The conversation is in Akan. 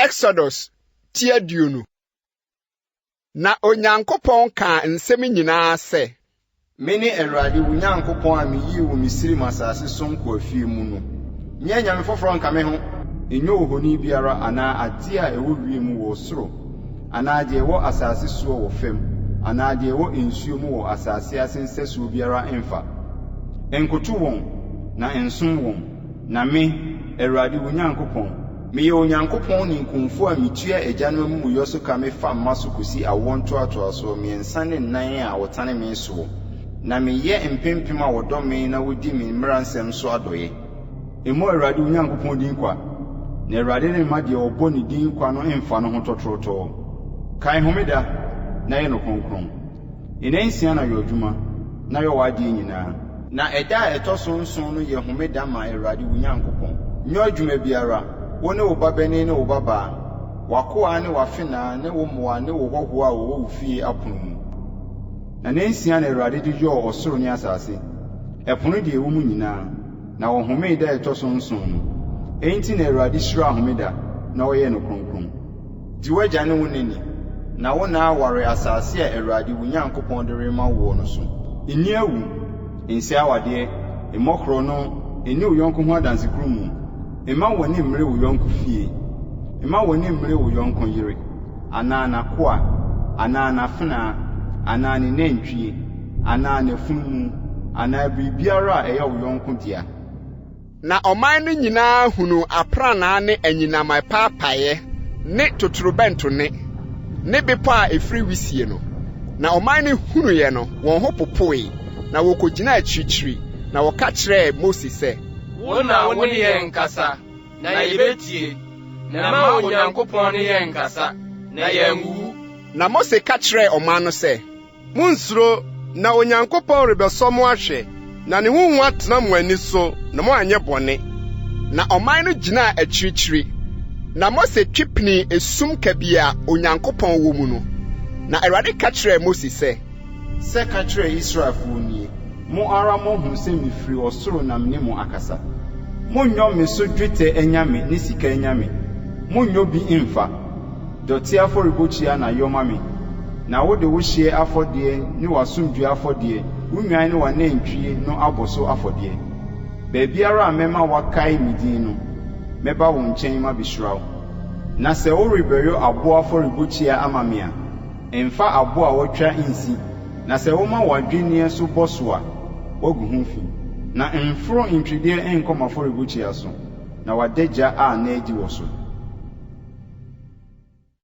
Exodus ti 20. Na Onyankopɔn kaa nsɛm nyinaa sɛ, Mene Awurade wo Nyankopɔn a miyii wo Misraim asase so nkoafie mu no. Nyɛ anyame foforɔ nka me ho. Nyɛ ohoni biara anaa ade a ɛwɔ wiem wɔ soro anaa deɛ ɛwɔ asase soɔ wɔ fam anaa deɛ ɛwɔ nsuo mu wɔ asase ase nsɛsoɔ biara mfa. Nkoto wɔn, na nsom wɔn, na me, Awurade wo Nyankopɔn, meyɛ Onyankopɔn ninkunfo a mitua agyanom amumuyɔ so ka mefa mma so kosi awoɔ ntoatoasoɔ mmiɛnsa ne nnan a wɔtane me soɔ, na meyɛ mpempem a wɔdɔ me na wodi me mmara nsɛm so adɔeɛ. Mmɔ Awurade wo Nyankopɔn din kwa, na Awurade remma deɛ ɔbɔ ne din kwa no mfa no ho tɔtorɔtɔɔ. Kae homeda na yɛ no kronkron. Nnansia na yɛ adwuma, na yɛ w'adeɛ nyinaa. Na ɛda a ɛtɔ so nson no yɛ homeda ma Awurade wo Nyankopɔn. Nyɛ adwuma biara, wo ne wo babanin ne wo babaa, w'akoa ne w'afenaa ne wo mmoa ne wo hɔhoɔ a wɔwɔ wo fie apono mu. Na nnansia na Awurade de yɔɔ ɔsoro ne asase, ɛpo ne deɛ ɛwɔ mu nyinaa, na ɔhomee da a ɛtɔ so nson no. Enti na Awurade hyiraa homeda na ɔyɛɛ no kronkron. Di w'agya ne wo na ni, na wo nna aware asase a Awurade wo Nyankopɔn de rema woɔ no so. Nni awu, nsɛe awadeɛ, mmɔ korɔno, nni wo yɔnko ho adansekurumu, mma w'ani mmmere wo yɔnko fie, mma w'ani mmmere wo yɔnko yere, anaa n'akoa, anaa n'afenaa, anaa ne nantwie, anaa n'afunumu, anaa biribiara a ɛyɛ wo yɔnko dea. Na ɔman no nyinaa hunuu aprannaa ne anyinam a ɛpaapaeɛ ne totorobɛnto nne, ne bepɔ a ɛfiri wisie no. Na ɔman no hunuiɛ no, wɔn ho popoe, na wɔkɔgyinaa akyirikyiri, na wɔka kyerɛɛ Mose sɛ, Wo na wo ne yɛn nkasa, na yebetie, na mma Onyankopɔn ne yɛn nnkasa, na yɛanwuwu. Na Mose ka kyerɛɛ ɔman no sɛ, Munnsuro, na Onyankopɔn rebɛsɔ mo ahwɛ, na ne ho hu atena mo ani so, na moanyɛ bɔne. Na ɔman no gyinaa akyirikyiri, na Mose twe pinii esum kabii a Onyankopɔn wɔ mu no. Na Awurade ka kyerɛɛ Mose sɛ, Sɛ ka kyerɛ Israelfoɔ nie, Mo ara moahunu sɛ mefiri ɔsoro na me ne mo akasa. Monnyɔ me so dwetɛ anyame ne sika anyame, monnyɔ bi mmfa. Dɔteɛ afɔrebukyia na yɔ ma me, na wode wo hyeɛ afɔdeɛ ne w'asomdwoeɛ afɔdeɛ, wo nnwan ne w'anantwie no abɔ so afɔdeɛ. Baabiara a mɛma wɔakae me din no, mɛba wo nkyɛn mabɛhyira wo. Na sɛ worebɛyɔ aboɔ afɔrebukyia ama me a, mfa aboɔ a wɔatwa nsi, na sɛ woma w'adwinneɛ so bɔ so a, woagu ho fi. Na mforo ntwedeɛ nkɔ m'afɔrebukyia so, na w'adagya anna adi wɔ so.